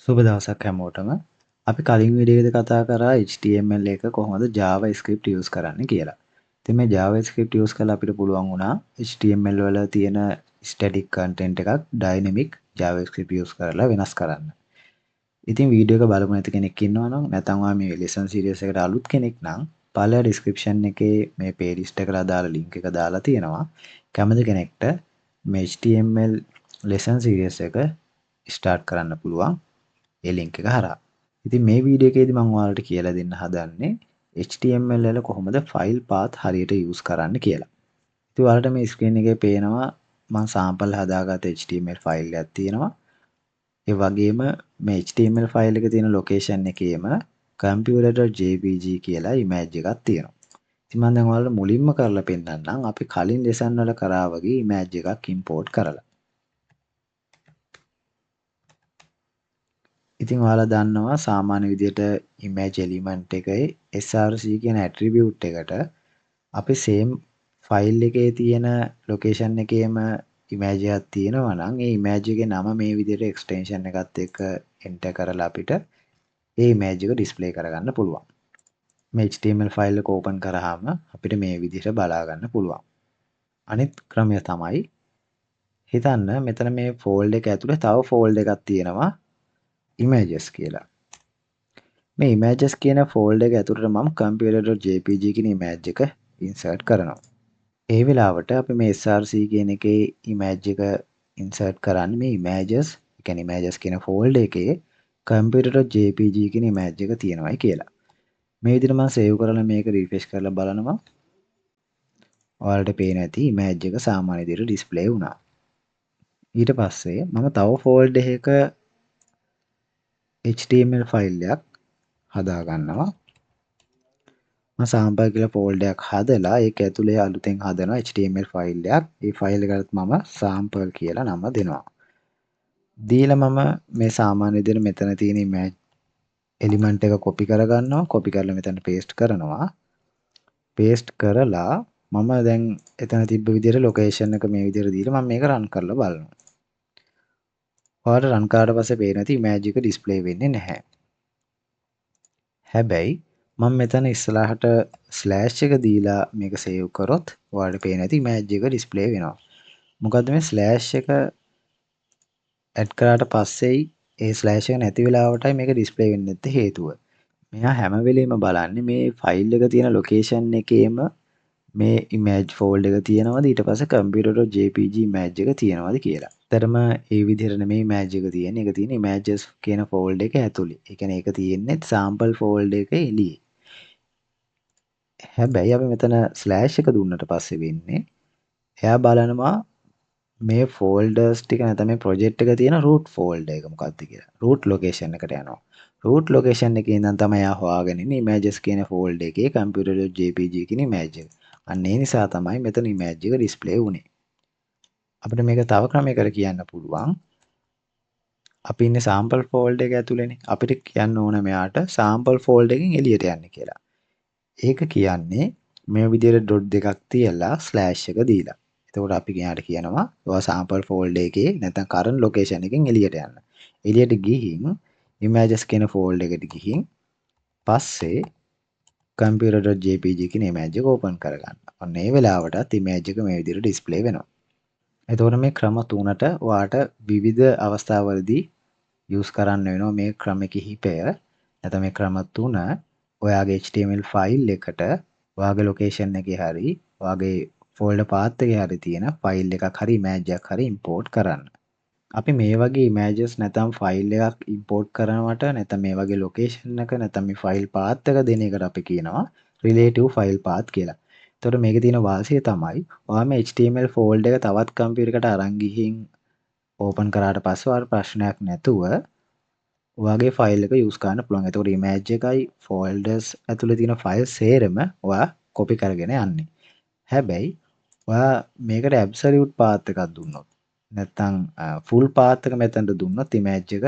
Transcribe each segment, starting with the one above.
සුබ දවසක් හැමෝටම. අපි කලින් වීඩියෝ එකේදී කතා කරා HTML එක කොහොමද JavaScript use කරන්න කියලා. ඉතින් මේ JavaScript use කරලා අපිට පුළුවන් වුණා HTML වල තියෙන static content එකක් dynamic JavaScript use කරලා වෙනස් කරන්න. ඉතින් වීඩියෝ එක බලමු නැති කෙනෙක් ඉන්නවා නම් නැත්නම් ඔයා මේ lesson series එකට අලුත් කෙනෙක් නම් පහළ description එකේ මේ playlist එකට අදාළ link එක දාලා තියෙනවා. කැමති කෙනෙක්ට මේ HTML lesson series එක start කරන්න පුළුවන් ඒ link එක හරහා. ඉතින් මේ වීඩියෝ එකේදී මම ඔයාලට කියලා දෙන්න හදන්නේ HTML වල කොහොමද ෆයිල් පාත් හරියට යූස් කරන්න කියලා. ඉතින් ඔයාලට මේ ස්ක්‍රීන් එකේ පේනවා මම සාම්පල් හදාගත්ත HTML file එකක් තියෙනවා. ඒ වගේම මේ HTML file එකේ තියෙන ලොකේෂන් එකේම computer.jpg කියලා ඉමේජ් එකක් තියෙනවා. ඉතින් මම දැන් ඔයාලට මුලින්ම කරලා පෙන්නන්නම් අපි කලින් ලෙසන් වල කරා වගේ ඉමේජ් එකක් ඉම්පෝට් කරලා. ඉතින් ඔයාලා දන්නවා සාමාන්‍ය විදියට image element එකේ src කියන attribute එකට අපි same file එකේ තියෙන location එකේම image එකක් තියෙනවා නම් ඒ image එකේ නම මේ විදියට extension එකත් එක්ක enter කරලා අපිට ඒ image එක display කරගන්න පුළුවන්. මේ HTML file එක open කරාම අපිට මේ විදිහට බලා ගන්න පුළුවන්. අනිත් ක්‍රමය තමයි හිතන්න මෙතන මේ folder එක ඇතුලේ තව folder එකක් තියෙනවා images කියලා. මේ images කියන ෆෝල්ඩර් එක ඇතුළට මම computer.jpg කියන image එක insert කරනවා. ඒ වෙලාවට අපි මේ src කියන එකේ image එක insert කරන්නේ මේ images, ඒ කියන්නේ images කියන ෆෝල්ඩර් එකේ computer.jpg කියන image එක තියෙනවායි කියලා. මේ විදිහට මම save කරලා මේක refresh කරලා බලනවා. ඔයාලට පේන ඇති image එක සාමාන්‍ය විදිහට display වුණා. ඊට පස්සේ මම තව ෆෝල්ඩර් එකක HTML file එකක් හදා ගන්නවා. මම සාම්පල් කියලා ෆෝල්ඩර් එකක් හදලා ඒක ඇතුලේ අලුතෙන් හදනවා HTML file එකක්. ඒ ෆයිල් එකටත් මම සාම්පල් කියලා නම දෙනවා. දීලා මම මේ සාමාන්‍ය විදිහට මෙතන තියෙන ඉමේජ් එලිමන්ට් එක කොපි කරගන්නවා. කොපි කරලා මෙතන පේස්ට් කරනවා. පේස්ට් කරලා මම දැන් එතන තිබ්බ විදිහට ලොකේෂන් එක මේ විදිහට දීලා මම මේක රන් කරලා බලනවා. ඔයාලට රන් කරාට පස්සේ පේන ඇති ඉමේජ් එක ඩිස්ප්ලේ වෙන්නේ නැහැ. හැබැයි මම මෙතන ඉස්සරහට ස්ලෑෂ් එක දීලා මේක සේව් කරොත් ඔයාලට පේන ඇති ඉමේජ් එක ඩිස්ප්ලේ වෙනවා. මොකද්ද මේ ස්ලෑෂ් එක ඇඩ් කරාට පස්සේයි ඒ ස්ලෑෂ් එක නැති වෙලාවටයි මේක ඩිස්ප්ලේ වෙන්නේ නැත්තේ හේතුව. මෙයා හැම වෙලෙම බලන්නේ මේ ෆයිල් එක තියෙන ලොකේෂන් එකේම මේ ඉමේජ් ෆෝල්ඩර් එක තියෙනවද ඊට පස්සේ computer.jpg image එක තියෙනවද කියලා. ඇත්තටම ඒ විදිහට නෙමෙයි ඉමේජ් එක තියෙන්නේ. ඒක තියෙන්නේ images කියන ෆෝල්ඩර් එක ඇතුලේ. ඒ කියන්නේ ඒක තියෙන්නේ සාම්පල් ෆෝල්ඩර් එකේ එළියේ. හැබැයි අපි මෙතන ස්ලෑෂ් එක දුන්නට පස්සේ වෙන්නේ එයා බලනවා මේ ෆෝල්ඩර්ස් ටික නැත්නම් මේ ප්‍රොජෙක්ට් එක තියෙන රූට් ෆෝල්ඩර් එක මොකක්ද කියලා. රූට් ලොකේෂන් එකට යනවා. රූට් ලොකේෂන් එකේ ඉඳන් තමයි එයා හොයාගෙන ඉන්නේ images කියන ෆෝල්ඩර් එකේ computer.jpg කියන ඉමේජ් එක. අන්න ඒ නිසා තමයි මෙතන ඉමේජ් එක ඩිස්ප්ලේ වුනේ. අපිට මේක තව ක්‍රමයකට කියන්න පුළුවන්. අපි ඉන්නේ සාම්පල් ෆෝල්ඩර් එක ඇතුලේනේ. අපිට කියන්න ඕන මෙයාට සාම්පල් ෆෝල්ඩර් එකෙන් එළියට යන්න කියලා. ඒක කියන්නේ මේ විදිහට ඩොට් දෙකක් තියලා ස්ලෑෂ් එක දීලා. එතකොට අපි මෙයාට කියනවා ඔයා සාම්පල් ෆෝල්ඩර් එකේ නැත්නම් කරන්ට් ලොකේෂන් එකෙන් එළියට යන්න. එළියට ගිහින් images කියන ෆෝල්ඩර් එකට ගිහින් පස්සේ computer.jpg කියන ඉමේජ් එක ඕපන් කරගන්න. ඔන්න ඒ වෙලාවටත් ඉමේජ් එක මේ විදිහට ඩිස්ප්ලේ වෙනවා. එතකොට මේ ක්‍රම තුනට ඔයාට විවිධ අවස්ථාවලදී යූස් කරන්න වෙනවා මේ ක්‍රම කිහිපය. නැත්නම් මේ ක්‍රම තුන ඔයාගේ HTML file එකට ඔයාගේ ලොකේෂන් එකේ හරි ඔයාගේ ෆෝල්ඩර් පාත් එකේ හරි තියෙන ෆයිල් එකක් හරි ඉමේජ් එකක් හරි ඉම්පෝට් කරන්න. අපි මේ වගේ ඉමේජස් නැත්නම් ෆයිල් එකක් ඉම්පෝට් කරනවට නැත්නම් මේ වගේ ලොකේෂන් එක නැත්නම් මේ ෆයිල් පාත් එක දෙන එකට අපි කියනවා රිලේටිව් ෆයිල් පාත් කියලා. එතකොට මේකේ තියෙන වාසිය තමයි ඔයා මේ HTML folder එක තවත් කම්පියුටර් එකට අරන් ගිහින් ඕපන් කරාට පස්සේ ඔයාලට ප්‍රශ්නයක් නැතුව ඔයාගේ ෆයිල් එක යූස් කරන්න පුළුවන්. එතකොට ඉමේජ් එකයි ෆෝල්ඩර්ස් ඇතුලේ තියෙන ෆයිල් සේරම ඔයා කොපි කරගෙන යන්නේ. හැබැයි ඔයා මේකට ඇබ්සලියුට් පාත් එකක් දුන්නොත් නැත්නම් ෆුල් පාත් එක මෙතනට දුන්නොත් ඉමේජ් එක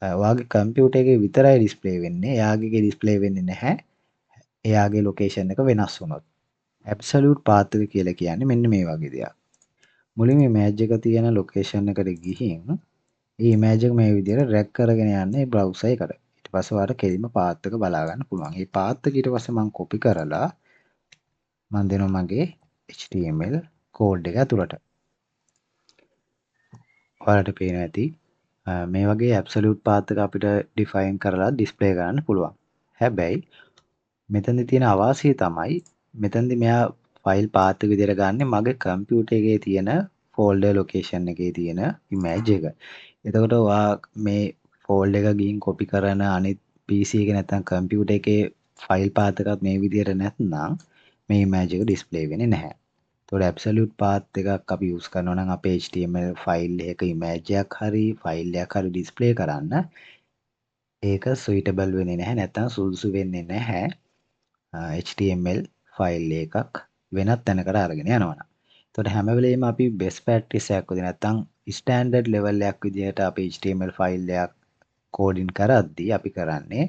ඔයාගේ කම්පියුටර් එකේ විතරයි ඩිස්ප්ලේ වෙන්නේ. එයාගේ එකේ ඩිස්ප්ලේ වෙන්නේ නැහැ. එයාගේ ලොකේෂන් එක වෙනස් වුණොත්. ඇබ්සලියුට් පාත් එක කියලා කියන්නේ මෙන්න මේ වගේ දෙයක්. මුලින්ම ඉමේජ් එක තියෙන ලොකේෂන් එකට ගිහින් ඒ ඉමේජ් එක මේ විදිහට ඩ්‍රැග් කරගෙන යන්න මේ බ්‍රවුසර් එකට. ඊට පස්සේ ඔයාලට කෙලින්ම පාත් එක බලා ගන්න පුළුවන්. මේ පාත් එක ඊට පස්සේ මම කොපි කරලා මම දෙනවා මගේ HTML code එක ඇතුළට. ඔයාලට පේනවා ඇති මේ වගේ ඇබ්සලියුට් පාත් එක අපිට ඩිෆයින් කරලා ඩිස්ප්ලේ කරන්න පුළුවන්. හැබැයි මෙතනදි තියෙන අවාසිය තමයි මෙතනදි මෙයා ෆයිල් පාත් එක විදිහට ගන්නෙ මගේ කම්පියුටර් එකේ තියෙන ෆෝල්ඩර් ලොකේෂන් එකේ තියෙන ඉමේජ් එක. එතකොට ඔයා මේ ෆෝල්ඩර් එක ගිහින් කොපි කරන අනිත් PC එකේ නැත්නම් කම්පියුටර් එකේ ෆයිල් පාත් එකත් මේ විදිහට නැත්නම් මේ ඉමේජ් එක ඩිස්ප්ලේ වෙන්නේ නැහැ. එතකොට ඇබ්සලියුට් පාත් එකක් අපි යූස් කරනවා නම් අපේ HTML file එකක ඉමේජ් එකක් හරි ෆයිල් එකක් හරි ඩිස්ප්ලේ කරන්න ඒක සුයිටබල් වෙන්නේ නැහැ, නැත්නම් සුදුසු වෙන්නේ නැහැ HTML file එකක් වෙනත් තැනකට අරගෙන යනවා නම්. එතකොට හැම වෙලෙම අපි බෙස්ට් ප්‍රැක්ටිස් එකක් විදිහට නැත්නම් ස්ටෑන්ඩඩ් ලෙවල් එකක් විදිහට අපි HTML file එකක් කෝඩින් කරද්දී අපි කරන්නේ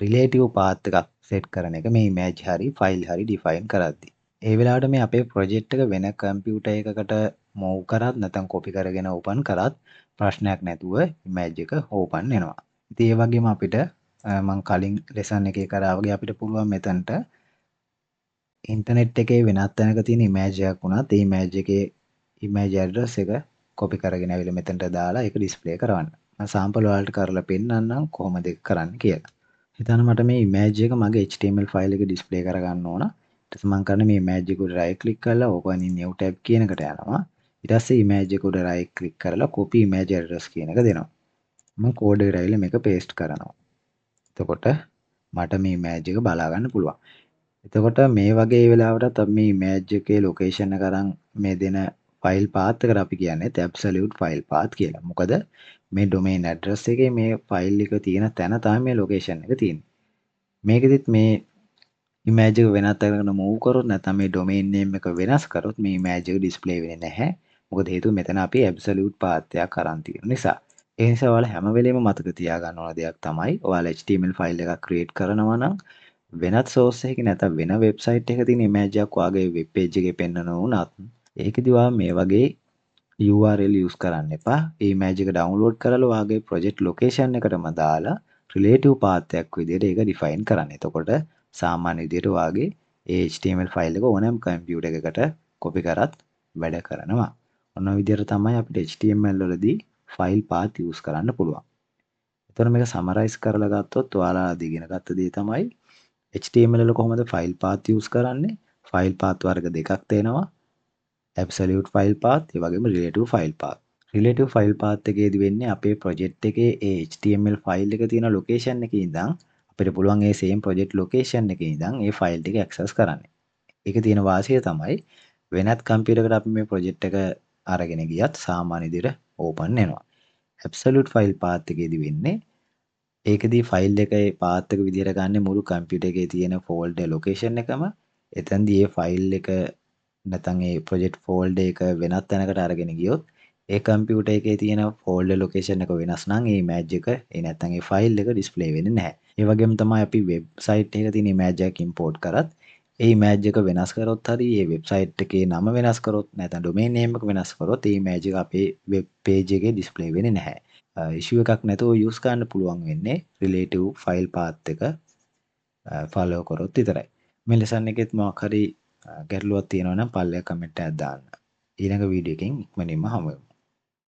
රිලේටිව් පාත් එකක් සෙට් කරන එක මේ ඉමේජ් හරි ෆයිල් හරි ඩිෆයින් කරද්දී. ඒ වෙලාවට මේ අපේ ප්‍රොජෙක්ට් එක වෙන කම්පියුටර් එකකට මූව් කරත් නැත්නම් කොපි කරගෙන ඕපන් කරත් ප්‍රශ්නයක් නැතුව ඉමේජ් එක ඕපන් වෙනවා. ඉතින් ඒ වගේම අපිට මං කලින් ලෙසන් එකේ කරා වගේ අපිට පුළුවන් මෙතනට ඉන්ටර්නෙට් එකේ වෙනත් තැනක තියෙන ඉමේජ් එකක් වුණත් ඒ ඉමේජ් එකේ ඉමේජ් ඇඩ්‍රස් එක කොපි කරගෙන ඇවිල්ලා මෙතනට දාලා ඒක ඩිස්ප්ලේ කරවන්න. මම සාම්පල් ඔයාලට කරලා පෙන්නන්නම් කොහොමද ඒක කරන්න කියලා. හිතන්න මට මේ ඉමේජ් එක මගේ HTML file එකේ ඩිස්ප්ලේ කරගන්න ඕන. ඊට පස්සේ මම කරන්නේ මේ ඉමේජ් එක උඩ රයිට් ක්ලික් කරලා ඕපන් ඉන් නිව් ටැබ් කියන එකට යනවා. ඊට පස්සේ ඉමේජ් එක උඩ රයිට් ක්ලික් කරලා කොපි ඉමේජ් ඇඩ්‍රස් කියන එක දෙනවා. මම කෝඩ් එකට ඇවිල්ලා මේක පේස්ට් කරනවා. එතකොට මට මේ ඉමේජ් එක බලා ගන්න පුළුවන්. එතකොට මේ වගේ වෙලාවටත් අපි මේ ඉමේජ් එකේ ලොකේෂන් එක අරන් මේ දෙන ෆයිල් පාත් එකට අපි කියන්නේ ඇබ්සලියුට් ෆයිල් පාත් කියලා. මොකද මේ ඩොමේන් ඇඩ්‍රස් එකේ මේ ෆයිල් එක තියෙන තැන තමයි මේ ලොකේෂන් එක තියෙන්නේ. මේකෙදිත් මේ ඉමේජ් එක වෙනත් තැනකට මූව් කරොත් නැත්නම් මේ ඩොමේන් නේම් එක වෙනස් කරොත් මේ ඉමේජ් එක ඩිස්ප්ලේ වෙන්නේ නැහැ. මොකද හේතුව මෙතන අපි ඇබ්සලියුට් පාත් එකක් අරන් තියෙන නිසා. ඒ නිසා ඔයාලා හැම වෙලේම මතක තියාගන්න ඕන දෙයක් තමයි ඔයාලා HTML file එකක් ක්‍රියේට් කරනවා නම් වෙනත් සෝස් එකකින් නැත්නම් වෙන වෙබ්සයිට් එකක තියෙන ඉමේජ් එකක් ඔයාගේ වෙබ් පේජ් එකේ පෙන්වන වුණත් ඒකෙදි ඔයා මේ වගේ URL use කරන්න එපා. ඒ ඉමේජ් එක ඩවුන්ලෝඩ් කරලා ඔයාගේ ප්‍රොජෙක්ට් ලොකේෂන් එකටම දාලා රිලේටිව් පාත් එකක් විදිහට ඒක ඩිෆයින් කරන්න. එතකොට සාමාන්‍ය විදිහට ඔයාගේ ඒ HTML file එක ඕනෑම කම්පියුටර් එකකට කොපි කරත් වැඩ කරනවා. ඔන්න ඔය විදිහට තමයි අපිට HTML වලදී ෆයිල් පාත් යූස් කරන්න පුළුවන්. එතකොට මේක සමරයිස් කරලා ගත්තොත් ඔයාලා අද ඉගෙන ගත්ත දේ තමයි HTML වල කොහොමද ෆයිල් පාත් යූස් කරන්නේ? ෆයිල් පාත් වර්ග දෙකක් තියෙනවා. ඇබ්සලියුට් ෆයිල් පාත් ඒ වගේම relative file path. Relative file path එකේදී වෙන්නේ අපේ ප්‍රොජෙක්ට් එකේ ඒ HTML file එක තියෙන ලොකේෂන් එකේ ඉඳන් අපිට පුළුවන් ඒ සේම් ප්‍රොජෙක්ට් ලොකේෂන් එකේ ඉඳන් ඒ ෆයිල් ටික ඇක්සස් කරන්න. ඒකේ තියෙන වාසිය තමයි වෙනත් කම්පියුටර් එකට අපි මේ ප්‍රොජෙක්ට් එක අරගෙන ගියත් සාමාන්‍ය විදිහට ඕපන් වෙනවා. ඇබ්සලියුට් ෆයිල් පාත් එකේදී වෙන්නේ ඒකෙදී ෆයිල් එකේ පාත් එක විදිහට ගන්න මුළු කම්පියුටර් එකේ තියෙන ෆෝල්ඩර් ලොකේෂන් එකම. එතෙන්දී ඒ ෆයිල් එක නැත්නම් ඒ ප්‍රොජෙක්ට් ෆෝල්ඩර් එක වෙනත් තැනකට අරගෙන ගියොත් ඒ කම්පියුටර් එකේ තියෙන ෆෝල්ඩර් ලොකේෂන් එක වෙනස් නම් ඒ ඉමේජ් එක ඒ නැත්නම් ඒ ෆයිල් එක ඩිස්ප්ලේ වෙන්නේ නැහැ. ඒ වගේම තමයි අපි වෙබ්සයිට් එකක තියෙන ඉමේජ් එකක් ඉම්පෝට් කරත් ඒ ඉමේජ් එක වෙනස් කරොත් හරි ඒ වෙබ්සයිට් එකේ නම වෙනස් කරොත් නැත්නම් ඩොමේන් නේම් එක වෙනස් කරොත් ඒ ඉමේජ් එක අපේ වෙබ් පේජ් එකේ ඩිස්ප්ලේ වෙන්නේ නැහැ. ඉෂුව එකක් නැතුව යූස් කරන්න පුළුවන් වෙන්නේ රිලේටිව් ෆයිල් පාත් එක ෆලෝ කරොත් විතරයි. මේ ලෙසන් එකෙත් මොකක් හරි ගැටලුවක් තියෙනවා නම් පල්ලෙහා කමෙන්ට් එකක් දාන්න. ඊළඟ වීඩියෝ එකෙන් ඉක්මනින්ම හමු වෙමු.